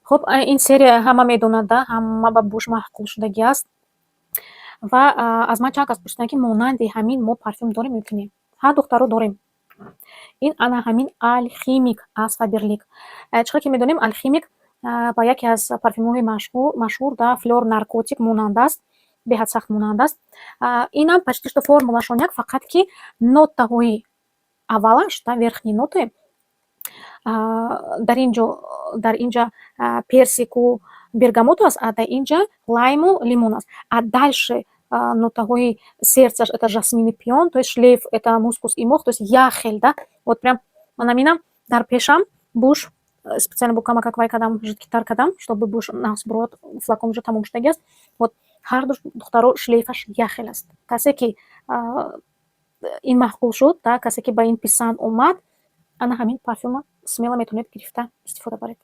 Хуб, ин серия ҳама медонад, да, ҳама ба бӯш маъқул шудагӣ аст. Ва аз ман чанд кас пурсиданд, ки монанди ҳамин мо парфюм дорем ё ки не. Ҳа, духтаро, дорем. Ин ана ҳамин Алхимик аз Фаберлик. Чӣ хел ки медонем, Алхимик ба яке аз парфюмҳои машҳур, да, Флёр Наркотик монанд аст, беҳад сахт монанд аст. Инам почти что формулашон як, фақат ки нотаҳои аввалаш, да, верхние ноты, дар инҷа персику бергамот аст, а дар инҷа лайму лимон аст. А дальше нотаҳои сердцаш это жасмин и пион, то есть шлейф это мускус и мох, то есть як хел, да. Вот прям манам дар пешам бӯш специально бо камакак вай кардам, жидкитар кардам, чтобы бӯш нағз бирояд, флакон уже тамом шудагӣ аст. Вот ҳарду, духтаро, шлейфаш як хел аст. Касе ки ин маъқул шуд, да, касе ки ба ин писанд омад, ана ҳамин парфюмро смело метавонед гирифта истифода баред.